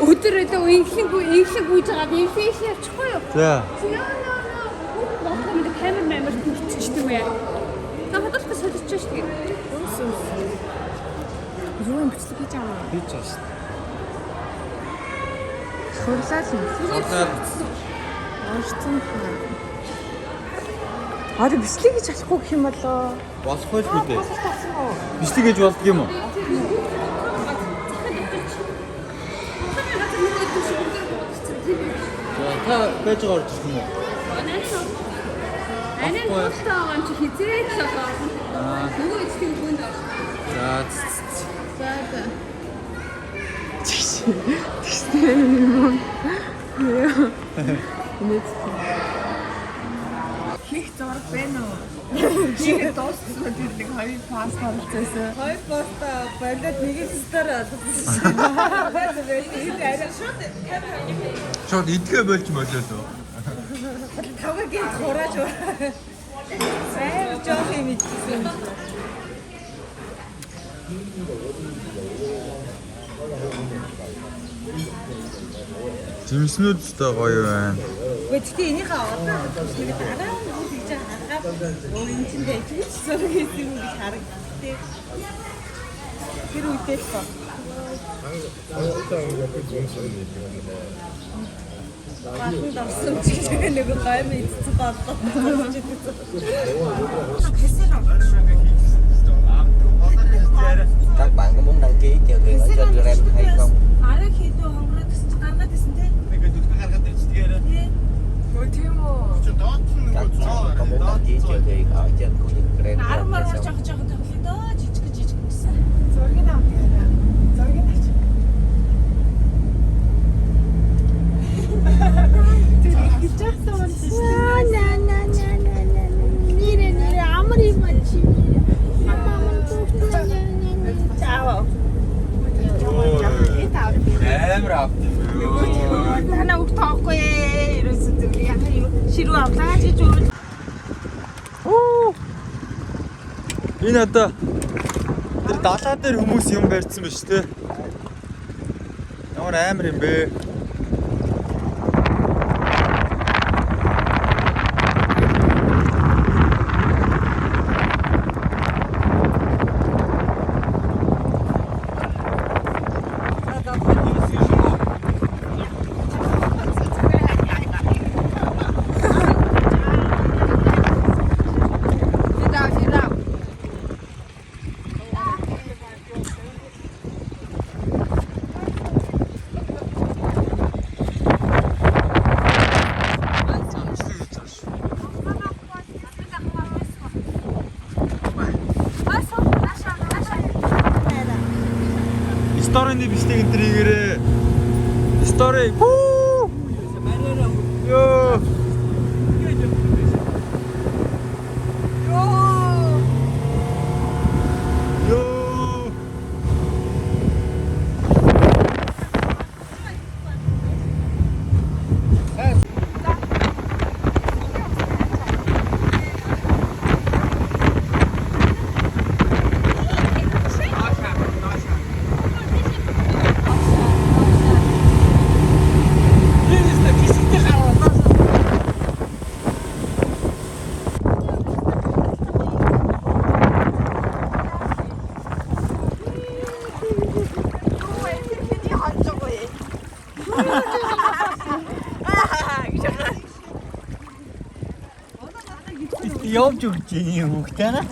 Өдөр өдөө инхлэнгүй инхлэн гүйж байгаа би инхлэн инхлэн явчихгүй юу? За. Нөө нөө нөө. Бодлого мэд камер мамер төвччихдэг үү? Та бодлого солиоч шүү дээ. Үс үс. Юу юм бичлэг хийж байгаа юм? Хийж байгаа шүү. Сурлаа л юм. Сурлаа. Орцсон хаа. Аа бичлэг хийж болохгүй гэх юм болоо. Болох байлгүй дээ. Паспорт авсан уу? Бичлэг хийж болдго юм уу? За, та байж байгаа орж ирэх юм уу? Анаа бодлоо байгаа юм чи хизээч л орно. Нөгөө эцгийн хүнд орно. За. За за. Тэгсэн юм. Инээдтэй. Хийх зураг байна уу? Хийх дууссан тэр нэг хоёр паст оролцсон. Хоёр поста болоод нэг стори олгосон. Арай шууд Шууд идгээ болж молоо лөө. тавга гинт хурааж амар жоох юм идчихсэн. Жимснүүд ч та гоё байна. Гэхдээ гэтээ энийхээ одоо нэг дараа нь үл гэж харахаар өө эн чинь дайгч зураг хийсэн юм гэж харагддаг. Тэр үедээ л гоо. Батанд орсон ч гэж нэг гайм идсэн бодлоо. Các bạn có muốn đăng ký chèo thuyền ở trên Grand hay không? Арай хэдэн хонгороо төсч гаргаад исэн те. Өө тийм үү. Các bạn có muốn đăng ký chèo thuyền ở trên khu vực Grand 10 hay маргаар không? жоох жоох тоглоё доо жижиг жижиг гэсэн. Зургийг авах гэнэ. Зургийг авч. Тэр их жахсан болсон шүү дээ. На на на на на. Нэрэ нэрэ амар юм чи нэрэ. Мама Зааваа. Амар авт юм бэ. Танаа үг тоохгүй ээ. Ерөөсөө зүг яхаа юу ширүү авлаа гэж үл. Энэ одоо тэр далаа дээр хүмүүс юм барьсан ба шүү дээ. Ямар амар юм бэ? Story-ны бичлэг энэ төр хийгээрээ. Story. Хүү! Йоо. Йоо. Явж өгч юм хүүхдээ наа.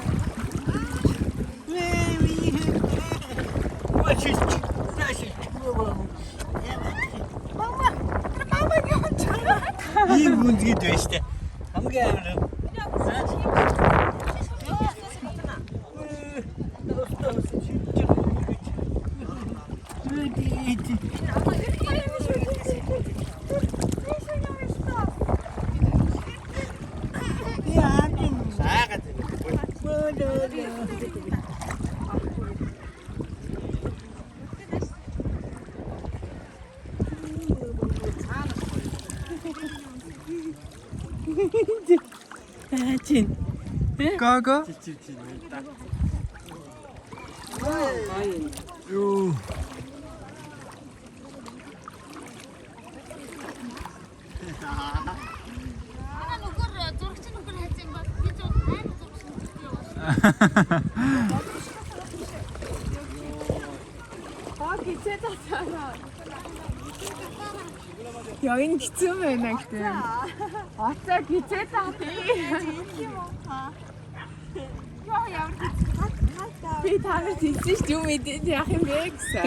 Ийм гүнзгийд байна штэ. Хамгийн амар. Гага. Юу. Манай нөхөр зурагч нөхөр хайцсан бол би зөв амар зурагч нөхөртэй яваа. Аа гизээ татаа. Яа энэ хэцүү байна гэдэг. Оцоо гизээ татъя. Юм уу? Яа ямар хэцүү. Би та нарт хэлсэн шүү дээ юм мэдээд яах юм бэ гэсэн.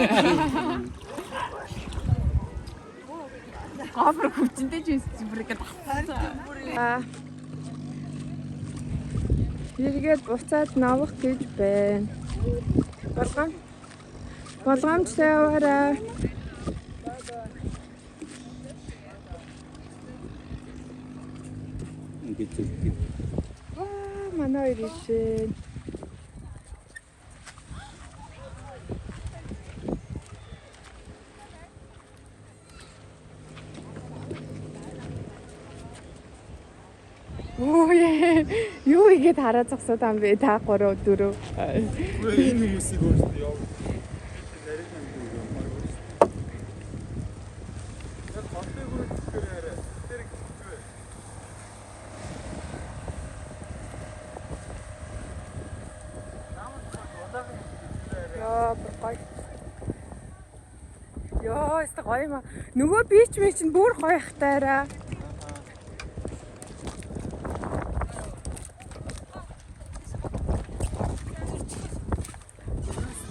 Гофр хүчинтэй ч байсан бүр ингэ татсан. Эргээд буцаад навах гэж байна. Болгоом. Болгоомжтой яваарай. Ингэж зүгт. Аа, манай хоёр ирсэн. Оо яа. Юу игээд хараа зогсоод юм бэ? Та 3 4. Энэ хүмүүсийг өөрсдөө яв. Яа, бүр гоё. Яа, өстө гоё юм аа. Нөгөө бич мэ чинь бүр гоё хтайраа.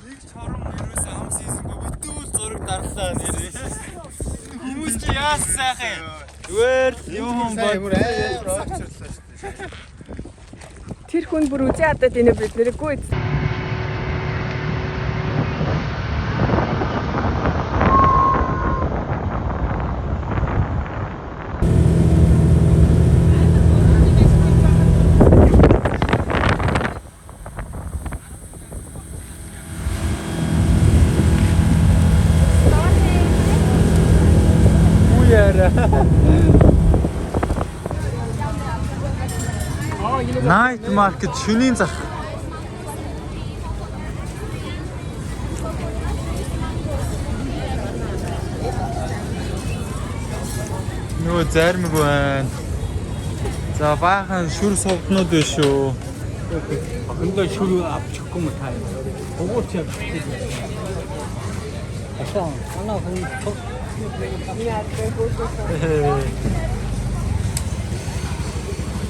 Нэг чором ерөөсөө ам хийсэнгүй битүүл зураг дарлаа нэрээ. Хүмүүс чи яас сайхан юм. Зүгээр л юм бод. Бүр амар ойчрлаа шүү дээ. Тэр хүн бүр үзээ ядаад инэ бид нэргүй. Night market шөнийн зах. Нөгөө зармиг байна. За баахан шүр сувднууд байна шүү. Охиндоо шүр авчихгүй юм та юм. Угууч авчихгүй. Асаа, манай охин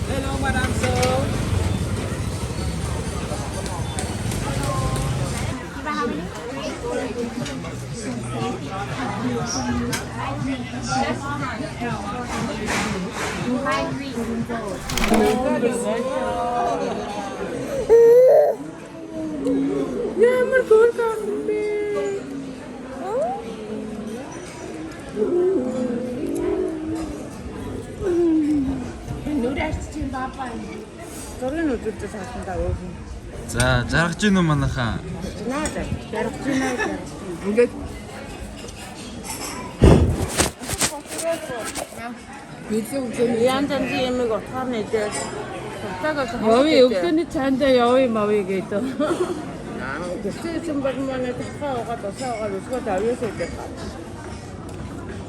Hello, Madam So. Ямар хөөрхөн юм бэ? Зургийг үзүүлж хасандаа өөр. За жаргаж гин үү манайхаа? Ингээд Билээ өглөө Янз янзын юмыг утгаар нь идээд утаагаас Явъя өглөөний цайндаа явъя мавъя гэдэг. Тэгсэн бол манай тахаа угаад усаа угаад өсгөө авьяас идэх гад.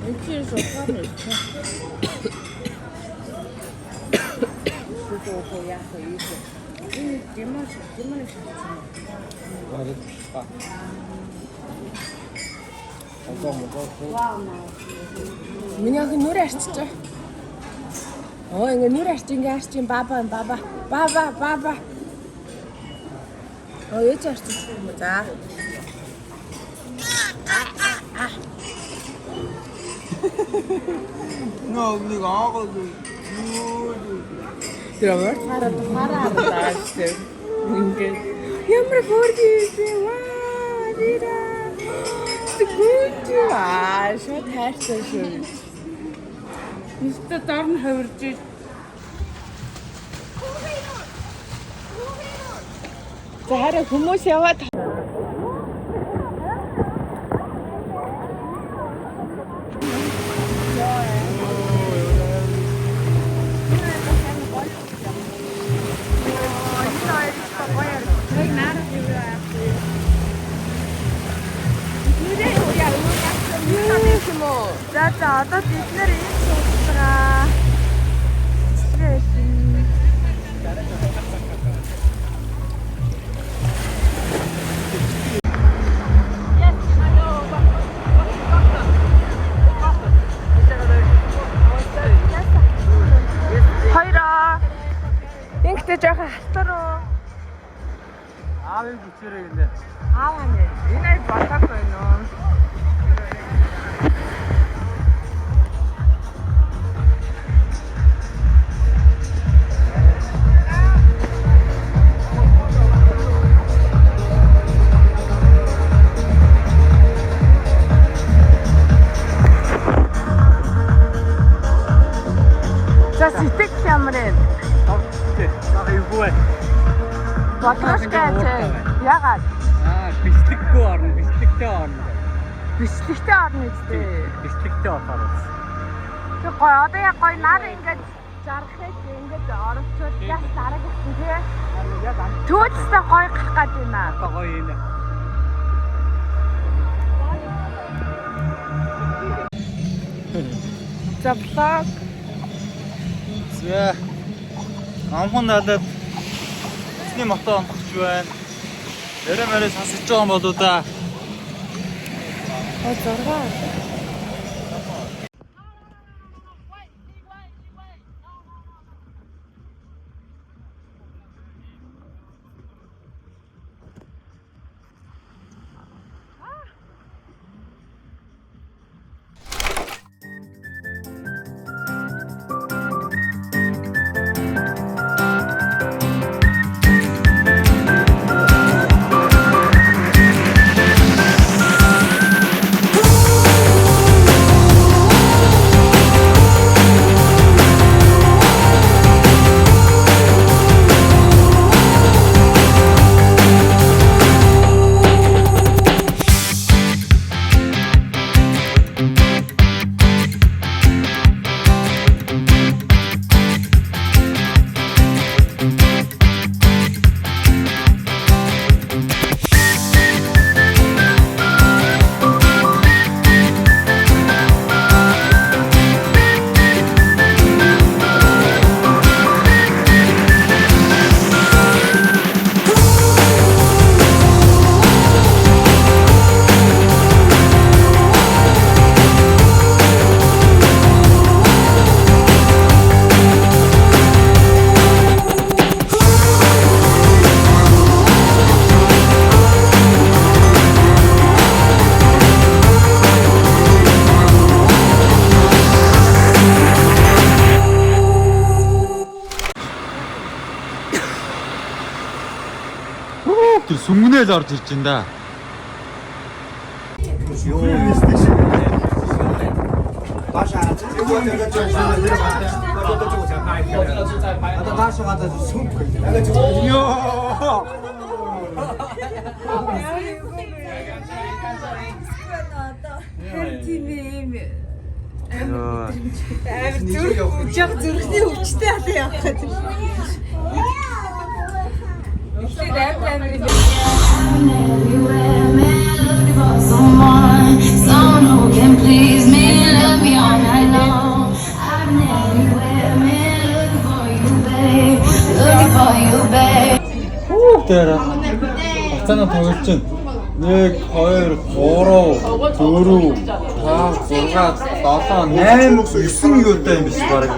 Энд чинь утгаар нь идэх. Шүтөө яах вэ? Энэ димон димон шатсан. Миний охин нүрэ арчиж. Оо ингээ нүрэ арч ингээ арч юм баба баба баба баба. Оо ээж арчиж юм уу за. Нөө нэг аагаад Тэр урд хараад хараа хараад гэсэн. Ингээд ямар хөөрхөн юм бэ? Ваа, нэрэ. Тэгвэл Шууд хайртай шүү. Нистэ дор нь хувирж иж. За хараа хүмүүс яваад. За, одоо бид нэр энд сууж байгаа. Бичлэгээ хийх. Хоёроо. Ингэхдээ жоохон халтар уу? Аавын бичээрэй гинэ. Аав нэ. Энэ ай бодоагүй байна уу? За, сэтгэл ямар вэ? Аа, эвгүй байна. Бодлошгүй чи. Ягаад? Аа, бичлэггүй орно, бичлэгтэй орно. Бичлэгтэй орно үстэй. Бичлэгтэй болохоор байна. Тэг гоё. Одоо яг гоё нар ингээд жаргахыг ингээд оровчвол яг дараагийнх нь тий. Төөцтэй гоё гарах гээд байна. Одоо гоё юм. За, vlog. За. Амхан далаад эцний мото онтгож байна. Яриа мэрэ сонсож байгаа юм болоо да. Оо, 6. Тэр сүнгнэл орж ирж байна да. Харин тийм юм. Амар зүрх жог зүрхний өвчтэй халан явах гэдэг. Тэгэхээр амар амар юм. Someone, someone who can please me, love me all night long. I've been everywhere, man, looking for you, babe, looking for you, babe. Тэр хугацаанаа тоглож чинь 1 2 3 4 5 6 7 8 9 юутай юм биш баг.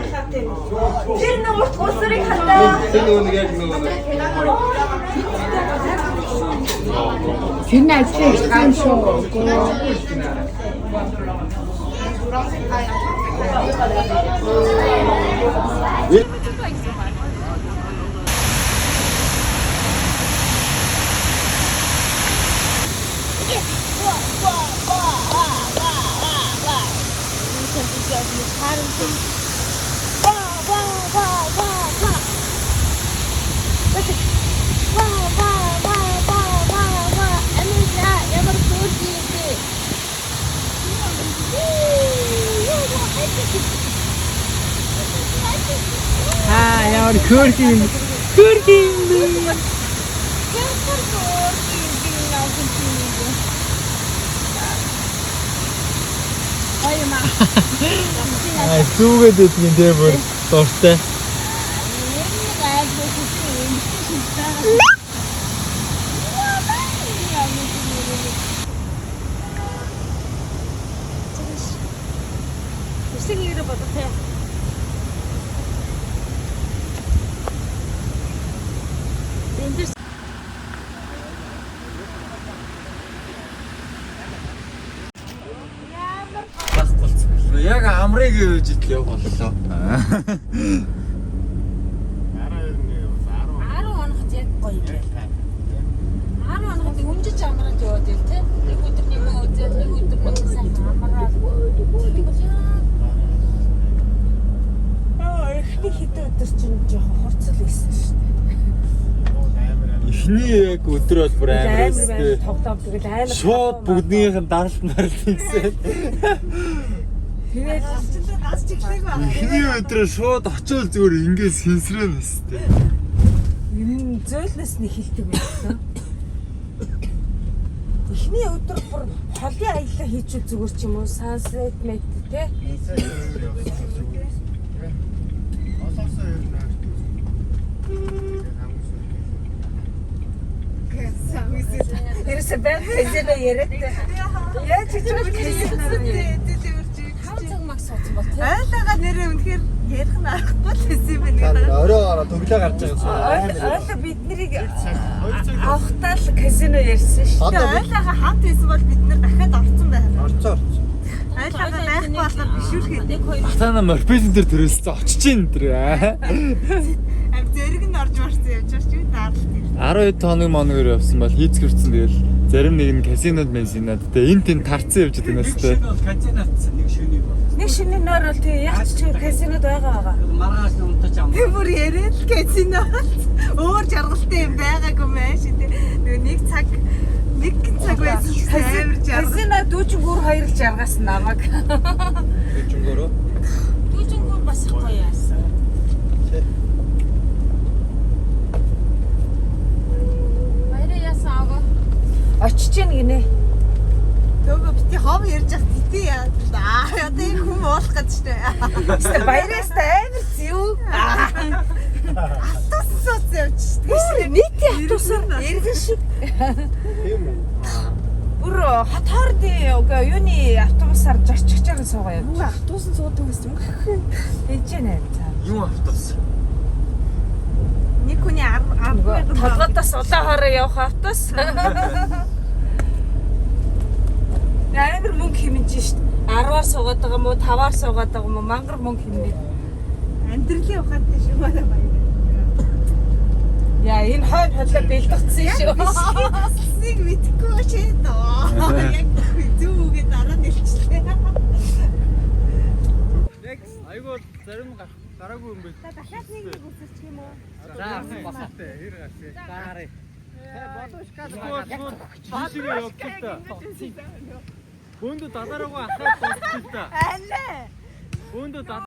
Тэр нэг урт гулсрыг хатаа. Тэр нөгөө нэг яг нөгөө нэг Тэр нь ажлын хэцүү юм шүү. Үгүй. Ва ва ва ва ва. Ва ва ва ва ва ва. Амиа ямар хөөрхөн юм бэ? Аа ямар хөөрхөн юм. Хөөрхөн юм бэ? Ямар хөөрхөн юм бэ? Явсан юм. Аяма. Аа зүгээд идэх юм те бүр дуртай. Нэг айл хөөрхөн юм шиг байгаа. Үсэг ирээ бодох те. Энэ дэр Байхгүй болсон. Яг амрыг гэж идэл явах боллоо. 10 хоногт яг гоё юм байна. 10 хоногт өмжиж амраад яваад ил те. Нэг өдөр нэг үзэл, нэг өдөр нэг сайхан амраад. Аа, эхний хэдэн өдөр чинь жоохон хурцл байсан шүү дээ. Эхний яг өдөр бол бүр амар Амар өстэй. амар тоглоом тэгэл амар. Шууд бүгднийх нь даралт маралт хийсэн. Тэгэл Эхний өдрөө шууд очиод зүгээр ингээд сэнсрэн өстэй. ер нь зөөлнөөс нь хилдэг байсан. Эхний өдөр бүр холын аялал хийчихвэл зүгээр ч юм уу sunset мэт те. Ерөөсө байн казино яриад. Яаж ч юм казино 5 цаг маг суудсан бол те. Ойлоогоо нэрээ үнэхээр ярих нь аргагүй л байсан юм байна. Орой гараа төглөө гарч байгаа юм. Ойлоо бид нарыг авахтаа л казино ярьсан шүү дээ. Ойлоогоо хамт байсан бол бид нэр дахиад орцсон байх. Орцоо орцоо. Ойлоогоо байхгүй болохоор бишүүрхэд Нэг хоёр Батана морпезэн дээр төрөлсөн очиж ин тэр. ам зэрэг нь орж марсан явж байгаа чи даарлт юм. 12 тоног моногоор явсан бол хийцгэрсэн тэгэл зарим нэг нь казинод мэнсинад тэ энэ тэнд тарцсан явж байгаа настай. Бол казиноцсон нэг шөнийг бол. Нэг шинэ нөр бол тэгээ яг ч казинод байгаа байгаа. Маргааш нь унтаж амраа. Тэг бүр яриад л казино өөр жаргалтай юм байгаагүй мэн ши тэ. Нөгөө нэг цаг нэг цаг байсан ч гэсэн амар жаргал. Казино дүүжингүүр хоёр л жаргасан намайг. Дүүжингөөрөө. дүүжингүүр бас их гоё яасан. Баяраа яасан аваа. Очиж гин гинэ. Төөгөө бити хов ярьж явах бити яа. Аа одоо энэ хүм уулах гэж штэ. Тэстэ баяраас та амар зэв. Автобус сууц явж штэ. Бүр нийтийн автобусаар эргэн шиг. Тийм үү. Бүр хот хоордын үгүй юуны автобусаар зорчихжаар суугаа явж. Автобусан суудаг гэсэн юм. Энд ч нэ. Юм автобус. Нэг хүний 10 10 Толгоодоос улаан хороо явах автобус. Амар мөнгө хэмнэж шít. 10-аар суугаад байгаа юм уу, 5-аар суугаад байгаа юм уу? Мангар мөнгө хэмнээ. Амьдралын ухаантай шүү манай баяр. Яа, энэ хойно хотлоо бэлдэгдсэн шүү. Таслыг мэдхгүй шээ доо. Яг зөв үгээ дараа нь хэлчихлээ. Next айгуу зарим гараагүй юм бэ. За дахиад нэг нэг үсэрчих юм уу? За болоо. Гаарэ. Тийшээ явчих та. Бөөндө далаараагүй ахаад болчих та. Алаа. Бөөндө